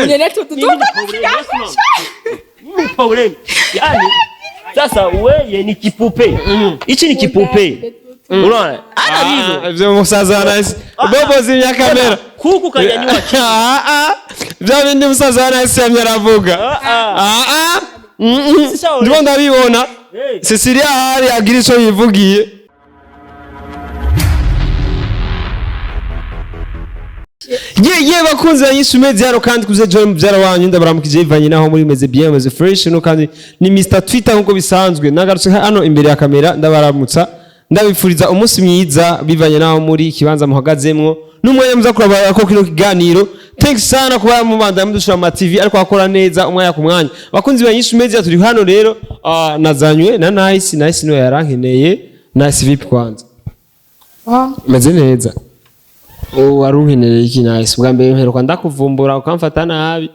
Unyene tu Mimi ni problem, yes, ma'am. Mimi ni problem. Yaani sasa weye ni kipupe. Hichi ni kipupe. Unaona? Ana hizo. Ivyo musaza wa Nice Bobo zimya kamera. Kuku kanyanyua chini. Ah, ah. Vya bindi musaza wa Nice yamye aravuga. Ah, Ah, ah. Mm, mm. Sishauri. Ndimo ndabibona. Hey. Cecilia ahari agira ico yivugiye. Ye ye bakunzi ba Yesu mezi hano kandi kuze join mubyara wanyu, ndabaramukije bivanye naho muri, meze bien, meze fresh no kandi ni Mr Twitter nkuko bisanzwe. Nagarutse hano imbere ya kamera, ndabaramutsa, ndabifuriza umunsi mwiza bivanye naho muri, ikibanza muhagazemwo n'umwanya muza kuraba ko kino kiganiro. Thanks sana kuba mubanda mudushira mu TV ariko akora neza umwanya ku mwanya. Bakunzi ba Yesu mezi, turi hano rero, nazanywe na Nice. Nice niwe yarankeneye. Nice, vipi kwanza? Meze neza. Ubu wari unkenereye iki, Nice? Bwa mbere mperuka ndakuvumbura ukamfata nabi.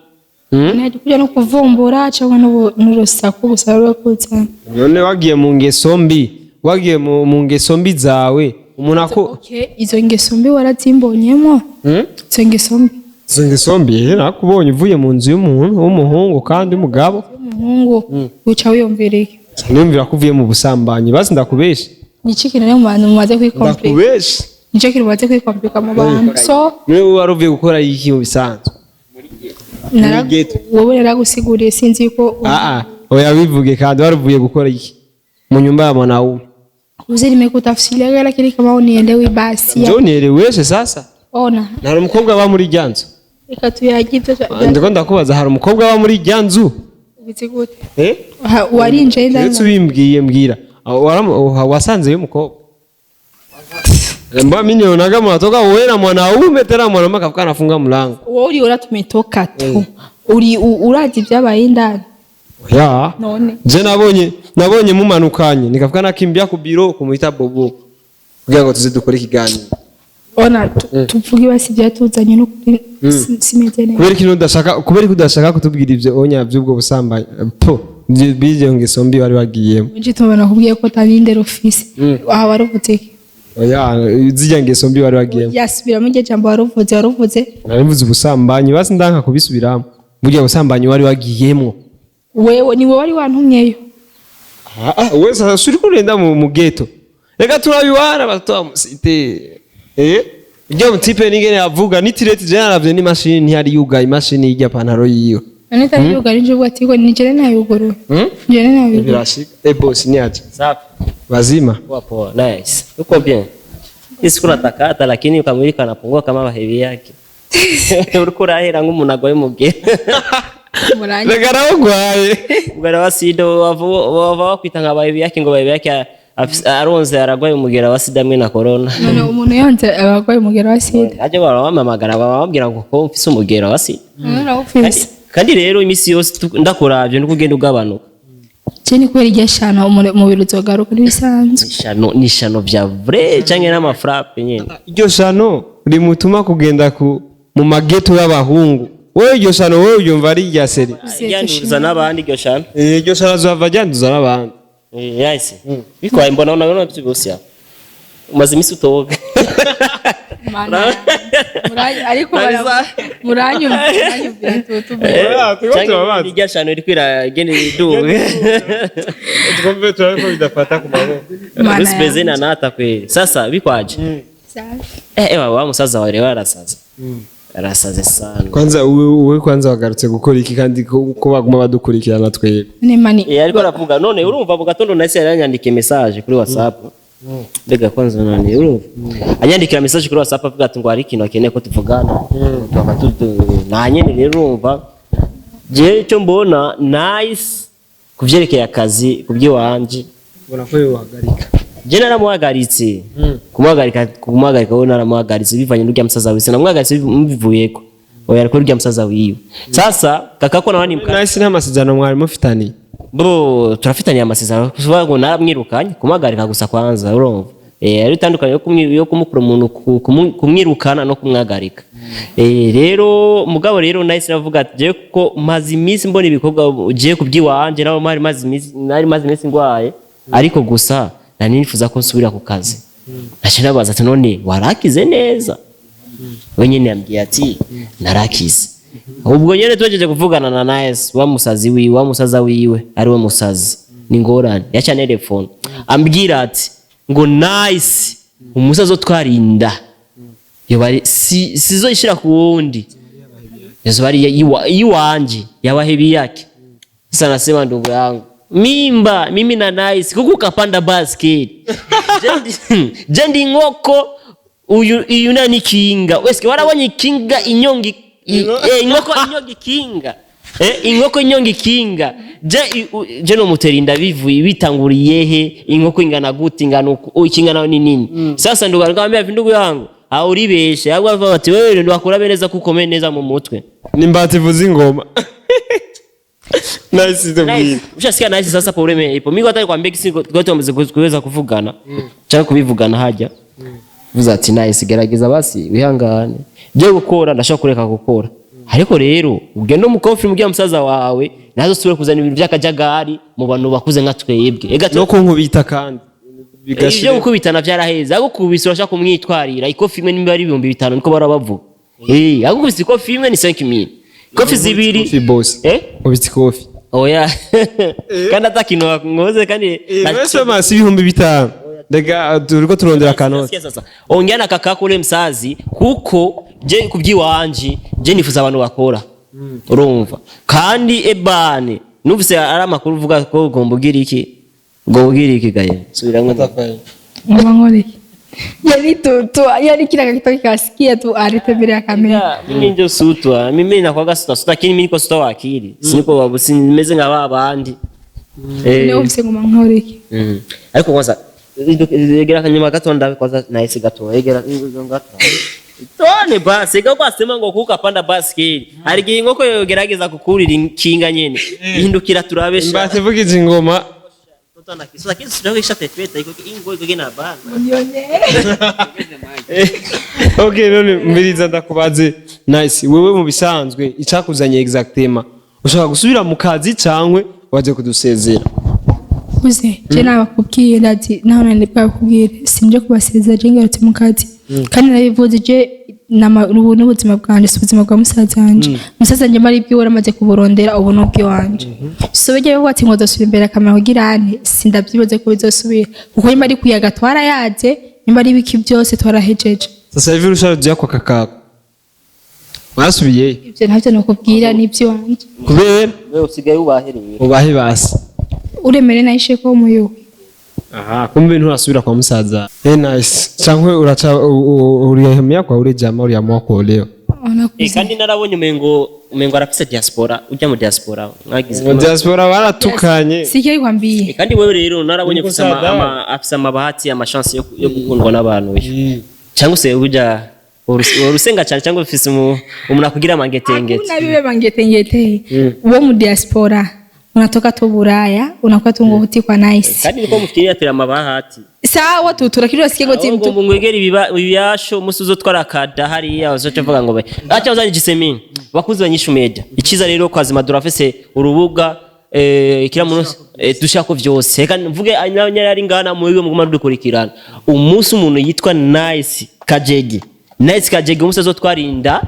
Nari kuja no kuvumbura cyangwa n'urusaku gusa rwakutse. None wagiye mu ngeso mbi, wagiye mu ngeso mbi zawe, umuntu ako Okay, izo ngeso mbi warazimbonyemo? Hmm? Izo ngeso mbi. Izo ngeso mbi, nakubonye uvuye mu nzu y'umuntu w'umuhungu kandi w'umugabo. Umuhungu uca wiyumvira iki? Niyumvira ko uvuye mu busambanyi. Basi ndakubesha? Ni iki kintu rero mu bantu mumaze kwikomplika? Ndakubesha? Nicyo kintu mumaze kwikomplika mu bantu, so Niwe wari uvuye gukora iki mu bisanzwe? Ghetto. Wowe naragusiguriye, sinzi yuko Ah ah, oya, bivuge kandi, wari uvuye gukora iki mu nyumba ya mwanaume? Uzi, nimekutafsiria lakini kama unielewi basi. Njoo nieleweshe sasa. Ona. Hari umukobwa aba muri rya nzu? Reka tuyagibyo. Ndiko ndakubaza, hari umukobwa aba muri rya nzu? Ubizi gute? Eh? Warinjiye Uretse ndani? ubimbwiye, mbwira. Wasanzeyo umukobwa? Mbona mimi nionaga mnatoka wewe na mwanaume, tena mwanaume akafuka anafunga mlango. Wowe uri tumetoka tu, uri urazi ibyabaye indani? Ya. None? Je nabonye mumanukanye, nikavuga nakimbia ku biro kumuita Bobo kugira ngo tuze dukore ikiganiro. Ona, tuvuge basi ibyatuzanye no kuri simeze neza. Kubera ikintu udashaka, kubera ko udashaka kutubwira ivyo onya vy'ubwo busambanyi po b'ivyo ngeso mbi wari wagiyemo. Nje tubona kubwiye ko taninde rufise aha, waruvuze iki? Oya, zirya ngeso mbi wari wagiyemo. Yasubiramo iryo jambo waruvuze, waruvuze. Nari mvuze ubusambanyi, basi ndanka kubisubiramo. Burya busambanyi wari wagiyemo. Wewe ni wowe wari wantumyeyo. Ah, ah, wewe sasa uri kurenda mu ghetto. Reka turabiwana batoa musite. Eh? Ujya mutipe ningene avuga nitireti je naravye ni mashini ntiyari yugaye, imashini y'irya pantaro yiwe. None itari yugara nje ubwo ati ngo ni jere nayuguruye. Hmm? Jere nayuguruye. Birashika. Eh, boss ni aje. Safi. Bazima. Poa poa. Nice. Uko bien. Hii siku natakata lakini kamwili kanapungua kama mahevi yake. Uriko urahera nk'umuntu agwaye umugera. Murangi. Reka nawe. Umugera wa sida wava bakwita nka bahevi yake, ngo bahevi yake aronze aragwaye umugera wa sida hamwe na corona. None umuntu yonze abarwaye umugera wa sida? Aje baramamagara bababwira ngo ko mfise umugera wa sida. None urawufise? Kandi rero imisi yose ndakuravye nuko ugenda ugabanuka. Je ni kubera iryo shano umubiri uzogaruka n'ibisanzwe. Ishano ni ishano vya vrai canke n'amafrappe nyene? Iryo shano rimutuma kugenda ku mu mageto y'abahungu. Wewe iryo shano wewe uryumva ari irya seri. Ryanduza n'abandi iryo shano. Eh, iryo shano azova ryanduza n'abandi. Eh, yahise bikwaye mbona unabona byose umaze imisi utoga. Ariko muranyumvira tutu. Oya, turiko Canke turabaza. irya shano iriko iragenda iduga. Twumve turabe ko bidafata ku maboko. Mana Rusipeze na nata kweli. Sasa bikwaje? Safi. Eh, ewa wa musaza wawe rero arasaze, arasaze sana. Kwanza uwe kwanza wagarutse gukora iki kandi ko baguma badukurikirana twebwe? None mani. Eh, ariko aravuga none urumva mu gatondo nahise yaranyandikiye message kuri WhatsApp. Mbega kwanza none urumva anyandikira message kuri WhatsApp avuga ati ngo hari ikintu akeneye ko tuvugana, tukaba na nyene rero urumva je icyo mbona Nice kuvyerekeye akazi kuby'iwanje. Ubona ko yohagarika? Je naramuhagaritse, kumuhagarika we naramuhagaritse bivanye n'urya musaza wiwe, sinamuhagaritse mubivuyeko, oya, ariko urya musaza wiwe sasa kaka ko nawe ni Nice, nta masezerano mwari mufitaniye? Bro, turafitanye amasezerano, kuvuga ngo naramwirukanye, kumuhagarika gusa kwanza urumva ari itandukanye yo kumukura umuntu kumwirukana no kumwagarika. Rero mugabo rero nahise navuga ati jewe kuko maze iminsi mbona ibikorwa jewe kubyiwanje nabo mari maze iminsi nari maze iminsi ngwaye, ariko gusa nari nifuza ko nsubira ku kazi. Naciye nabaza ati none warakize neza? We nyene yambwiye ati narakize. Ubwo nyene tuhejeje kuvugana na Nice, wa musazi wiwe, wa musaza wiwe ari we musazi, ni ngorane yaca telefone ambwira ati ngo Nice umusazi twarinda yoba si sizoishira ku wundi, yoba ari iwanje yabahebi yake. Sasa nasema ndugu yangu, mimba mimi na Nice kuko ukapanda basketi, je ndi inkoko, uyu uyu nani kinga weske warabonye ikinga inyongi inkoko inyonga ikinga, inkoko inyonga ikinga, je je no mutera inda bivuye bitanguriye he? Inkoko ingana gute? Ingana uku, ikinga nayo ni nini? Sasa ndugu nikamwambia, ndugu yangu, hauribeshe ahubwo avuga ati wewe ndo wakura neza kuko ukomeye neza mu mutwe. Nimbati ivuza ingoma, Nice tubwire. Ushasikia Nice, sasa problème ipo. Mimi hata kwambia kisi kwa tumaze kuweza kuvugana cyangwa kubivugana hajya. Vuza ati Nice, gerageza basi wihangane. Je gukora ndashaka kureka gukora. Ariko rero ugende mu confirm ugiye musaza wawe nazo subire kuzana ibintu by'akajagari mu bantu bakuze nka twebwe. Ega No kunkubita kandi ibyo bigashira. Gukubitana byaraheze. Agukubise urashaka kumwitwarira ikofi imwe nimba ari 5000 niko barabavuga. Agukubise ikofi imwe ni 5000. Ikofi zibiri. Kofi boss. Eh? Ubitse ikofi. Oya. Kandi atakintu nkoze kandi. Wese masi 5000 ndega turiko turondera akanoti. Sikia sasa. Ongea na kaka kule msazi kuko je kubyiwanje je nifuza abantu bakora. Urumva. Kandi ebane numvise ari amakuru uvuga ko ugomba ugira iki? Ugomba ugira iki gaye? Subiramwe. Ngoma nkoreye yani tu yani kila kitu kikasikia tu arete mbele ya kamera. Mimi ndio sutwa. Mimi nakwaga sutwa sutwa, lakini mimi niko sutwa wa akili. Siniko babu simeze nka babandi. Numvise ngoma nkoreye. Ariko kwanza egera kanyuma gato ndabe kwanza Nice gato egera gato. Tone basi ega kwasema ngo kuka panda basikeli. Hari igihe inkoko yogerageza kukurira ikinga nyene. Ihindukira turabesha. Imbati ivugiza ingoma. Totana kisu kisu ndio kisha tepeta iko ingo iko gena bana. Unione. Okay, none mbiriza ndakubaze Nice, wewe mu bisanzwe icakuzanye exactement ushaka gusubira mu kazi cankwe waje kudusezera? Uze je nabakubwiye ndati naho nari bwakubwire sinje kubasezera, je ngarutse mu kazi kandi narabivuze je ubu n'ubuzima bwanje, si ubuzima bwa musaza wanje. Musaza wanje mari bwiwe waramaze kuburondera, ubu ni ubw'iwanje. So bijya bivuga ati ngo nzosubira imbere akamaro kugira ante sindavyibaze ko bizosubira kuko nyuma ari kuyaga twarayaze, nyuma ari ibiki byose twarahejeje. Sasa hivi usharudia kwa kakako, warasubiyeyo? Ivyo ntavyo nokubwira, ni ivy'iwanje. Kubera? Wewe usigaye ubahereye. Ubahe basi. Uremere nahishe ko muyowe. Aha, kumbe nturasubira kwa musaza. Nice, cankwe uraca urihamia kwa ule jamaa uliamua kuolewa? Onakuze. Kandi narabonye umengo arafise diaspora, ujya mu diaspora mwagize. Mu diaspora baratukanye. Sikia ikwambiye. Kandi wewe rero narabonye Niko ufise sada. afise amabahati, ama chance yo gukundwa n'abantu uyu. Cyangwa se ujya urusenga cyane cyangwa ufise umuntu akugira amangetengete. Hakuna bibe bangetengete. Uwo mu diaspora unatoka tu Buraya unakuwa tu nguhuti kwa Nice. Kandi niko mufitiye atera amabahati. Sawa tu turakiri wasikie ngo Ahubwo mtu ngo ngwegere ibiyasho umunsi uzotwara kada hariya uzoca uvuga ngo acha uzanye gisemini bakuzi banyishu media ikiza rero kwazima durafise urubuga kila muntu dushaka vyose. Reka mvuge nyari ari ngana muwe muguma dukurikirana umunsi umuntu yitwa Nice Kajege, Nice Kajege, umunsi azotwarinda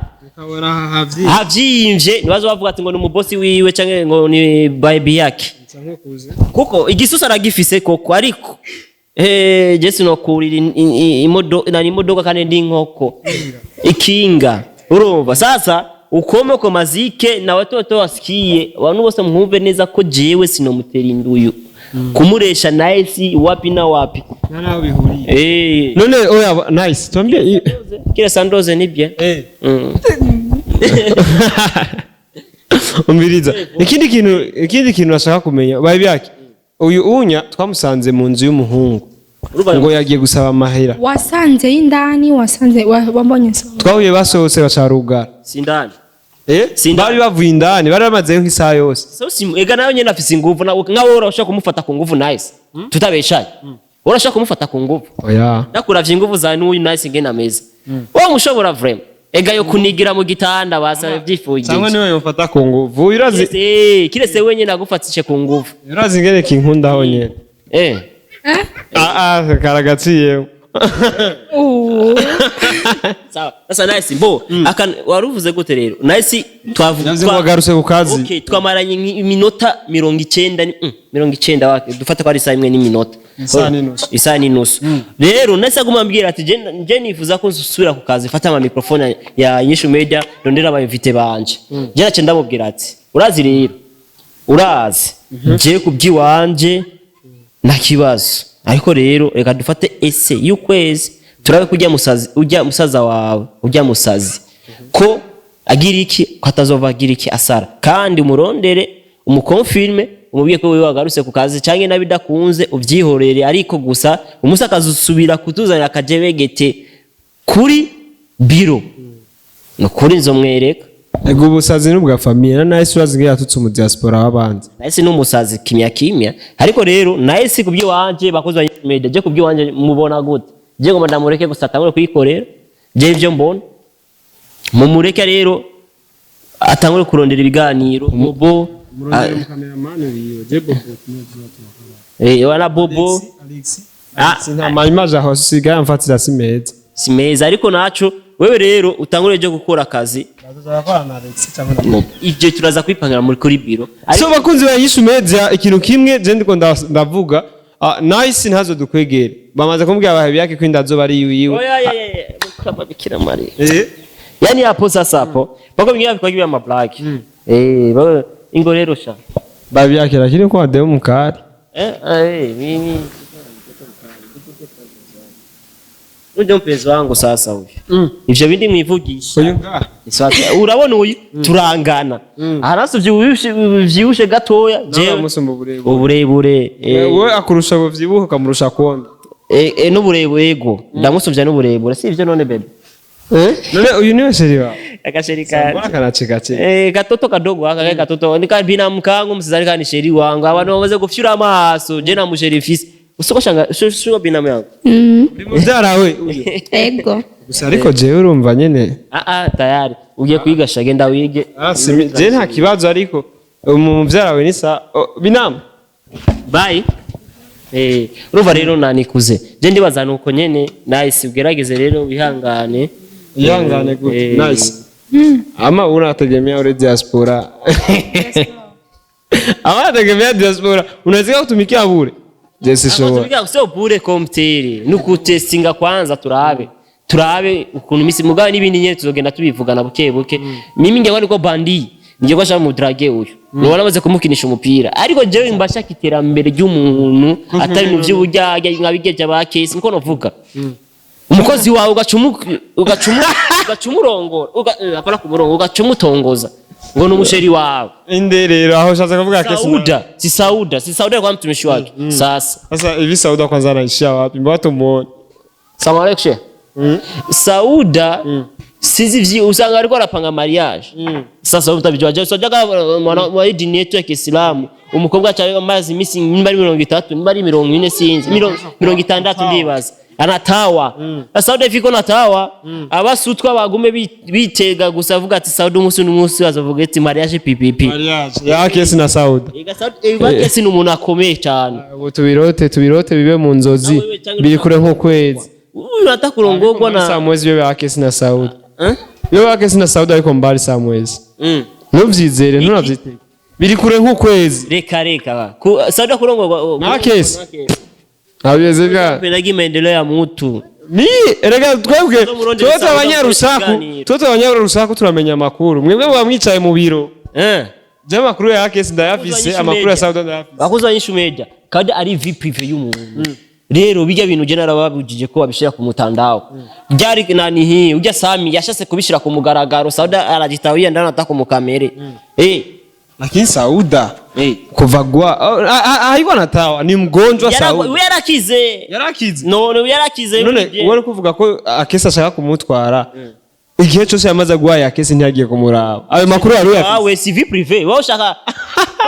havyimvye nibazo bavuga ati ngo ni umubosi wiwe canke ngo ni baby yake kuko igisusa aragifise koko, ariko je sinokurira nani imodoka kandi ndi inkoko ikinga. Urumva sasa ukome ko mazike na watoto wasikie, abantu bose mwumve neza ko jewe sinomutera induyu kumuresha Nice wapi na wapi. Nanaho bihuriye. None oya Nice, tuambie. Kile sandoze ni bien. Umviriza, ikindi kintu nashaka kumenya babi byake, uyu unya twamusanze mu nzu y'umuhungu ngo yagiye gusaba amahera. Wasanze indani wasanze wambonye Twahuye basohotse bacarugara. Sindani. Sindani. Bari bavuye indani, bari bamazeyo nk'isaha yose. So si ega nayo nyene afise inguvu na nka wowe urashaka kumufata ku nguvu Nice. Tutabeshanye. Urashaka kumufata ku nguvu. Oya. Nakuravye inguvu za n'uyu Nice ngena ameze. Wowe mushobora vraiment. Ega yo kunigira mu gitanda basa byifuje. Cyangwa niwe yofata ku nguvu urazi? Kirese wenyene agufatishe ku nguvu. Urazi ngene kinkundaho nyene. Ah ah, karagaciye. Oh. Sawa, sasa Nice mbo aka waruvuze gute rero, Nice? Twavuga Yavuze ngo wagarutse ku kazi. Okay, twamaranye iminota 90 90 wake, dufate ko ari isaha imwe n'iminota. Isaha n'inusu. Isaha n'inusu. Rero Nice aguma ambwira ati je nifuza ko nsubira ku kazi, fata ama microphone ya Nyishu Media, ndondera aba invité banje. Je nace ndamubwira ati urazi rero, urazi je kubyiwanje nta kibazo, ariko rero reka dufate ese y'ukwezi, turabe ko ujya musazi, ujya musaza wawe, ujya musazi ko agira iki, ko atazova agira iki asara, kandi umurondere, umukonfirme, umubwiye ko wewe wagarutse ku kazi, canke nabidakunze ubyihorere, ariko gusa umusi akazusubira kutuzanira akajebegete kuri biro, ni ukuri nzomwereka. Ego, ubusazi n'ubwa famille na Nice, urazi ngira yatutse mu diaspora w'abandi. Nahise n'umusazi kimya kimya, ariko rero nahise kubyo wanje bakozi ba media, je kubyo wanje mubona gute? Je ngomba ndamureke gusa atangure kuyikorera. Je ivyo mbona, mumureke rero atangure kurondera ibiganiro Bobo. Wana Bobo. Ah. Nta mayimaje aho sigaye amfatira si meza. Si meza, ariko naco wewe rero utangure je gukora akazi, ivyo turaza kwipangira muri kuri biro. So bakunzi ba Yishu Media, ikintu kimwe je ndiko ndavuga, Nice ntazo dukwegere, bamaze kumbwira abahe yake ko inda azoba ari iwiwe. Oya ya ya ya, kama Bikira Maria. Yani hapo sasa hapo bako bingine vikwa vya mablaki ingo rero sha. Babyakira kiri ko adeo mukari. Mimi ndio mpenzi wangu sasa huyu. Ivyo bindi mwivugisha. Uyu ngaha? Iswati, urabona uyu turangana, haraso vyibushe gatoya jewe. Musumba uburebure. Uburebure. Wowe akurusha buvyibuha, ukamurusha konda. N'uburebure, ego, ndamusuvya n'uburebure, si ivyo none bebe? None uyu niwe chéri wawe? Akasheri kanje. Mbona kanacekace? Katoto kadogo aka katoto ni kabinamu kangu msizani kani chéri wangu, abantu bamaze gufyura amaso je na musheri fisi usiko shanga shuko binamu yangu. Uri muvyara we uyu? Ego. Gusa ariko jewe urumva nyene. Ah ah, tayari ugiye kwiga sha, genda wige. Ah, je nta kibazo, ariko umuvyara we ni sa oh, binamu. Bye. Urumva rero nanikuze je ndibaza nuko nyene Nice ugerageze rero wihangane. Ihangane gute? Nice, ama unategemea ule diaspora, ama unategemea diaspora unaweza kutumikia bure? Je sishobora. Tubiga sio bure komteri, nukutestinga kwanza, turabe ukuntu imisi mugabe n'ibindi nyene tuzogenda tubivugana buke buke. Mimi ngiye ko bandi ngiye ko shaka mudrage uyu nubona amaze kumukinisha umupira, ariko jewe mbashaka iterambere ry'umuntu atari mu by'ubujyajya nka bigeje ba kesi niko novuga. Umukozi wawe ugaca umurongora, apana kumurongo, ugaca umutongoza ngo ni umusheri wawe. Inde rero aho ushatse kuvuga kesi? Sauda, si Sauda, si Sauda kwa mtumishi wake sasa. Sasa hivi Sauda kwanza anaishia wapi? Mbona tumuone? Salamu alaikum sheikh. Sauda sizi vyi usanga ariko arapanga mariage. Sasa utabijua je so jaga mwana wa dini yetu ya Kiislamu, umukobwa cyangwa amazi imisi nimba ari 30, nimba ari 40, sinzi, 60 ndibaza anatawa. Sauda ifiko natawa, abasutwa bagume bitega gusa avuga ati Sauda umunsi n'umunsi azovuga ati mariage PPP. Mariage ya kesi na Sauda. Ega Sauda kesi ni umuntu akomeye cyane. Ubu tubirote, tubirote bibe mu nzozi. Nawe cyangwa biri kure nk'ukwezi. Uyu atakurongorwa na saa mwezi iyo ya kesi na Sauda. Eh? Iyo ya kesi na Sauda ariko mbali saa mwezi. Ntuvyizere, ntunavyitege, biri kure nk'ukwezi. Reka reka ba. Sauda kurongorwa Na kesi. Ntabyeze Pelagi maendeleo ya mutu. Mi erega twebwe Murundi twebwe bisaba abanyarusaku ikiganiro. Twebwe abanyarusaku turamenya amakuru, mwebwe muba mwicaye mu biro. Je amakuru ya kesi ndayafise, amakuru ya Sauda ndayafise. Bakozi ba Nyishu Media kandi ari vie privée y'umuntu. Rero bijya bintu je narababujije ko babishira ku mutandao. Byari nani hi ujya Sami yashase kubishira ku mugaragaro, Sauda arajitawia ndana atako mu kamere. Lakini Sauda kuva gwa alikuwa anatawa ni mgonjwa Sauda. We yarakize. Yarakize. None yarakize. None wari kuvuga ko akesi ashaka kumutwara, igihe cyose yamaze agwaye akesi ntiyagiye kumuraba, ayo makuru yari uyafise? Ah we, si vie privée. Wewe ushaka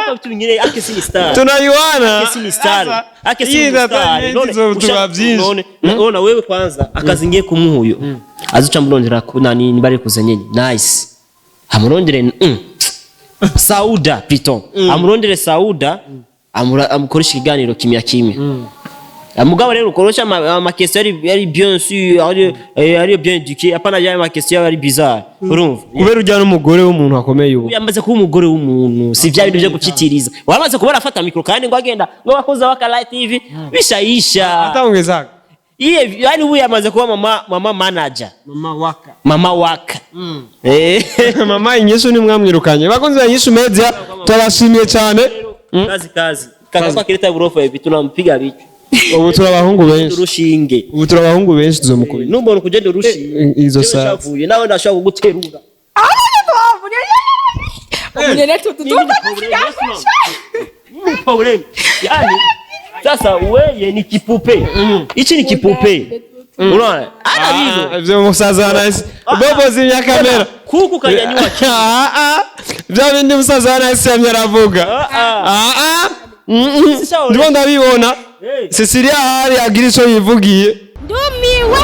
Papa vitu vingine, akesi ni star. Tunayuana. Akesi ni star. Akesi Hii ni star. ndio tuba byinshi. None none wewe kwanza akazi ngiye kumuha uyo. Azuca murondera ku nani nibari kuza nyenye. Nice. Amurondere Sauda Piton. Amurondere Sauda, amukoresha ikiganiro kimya kimya. Mugabo rero ukorosha ama question yari bien sûr, ari bien éduqué, apana ya ama question yari bizarre, urumva? Kubera ujya n'umugore w'umuntu akomeye ubu. Yamaze kuba umugore w'umuntu, si vya bintu byo gucitiriza. Wamaze kuba arafata micro kandi ngo agenda ngo bakoza waka live TV bishayisha. Atawongezaga. Iye, yani ubu yamaze kuba mama manager. Mama waka. Mama waka. Mama Inyishu ntimwamwirukanye. Bakunzi ba Inyishu Media, turabashimiye cyane. Kazi kazi kaka kwa kileta burofa hivi tunampiga bicho. Ubu turi abahungu benshi. Urushinge. Ubu turi abahungu benshi, tuzomukubita. Numbona kugenda urushinge. Izo Jewe saa. Shavuye nawe ndashaka kuguterura. Umunene tutu. Problem. Yani sasa weye ni kipupe. Hichi ni kipupe. Unaona? Ana hizo. Ivyo musaza wa Nice bobo zimya kamera. Kuku kanyanyua chini. Ah, ah. Bya bindi musaza wa Nice yamye aravuga. Ah. Ah, ah. Sishauri. Ndimo ndabibona. Hey. Cecilia ahari agira ico yivugiye. Ndumiwe.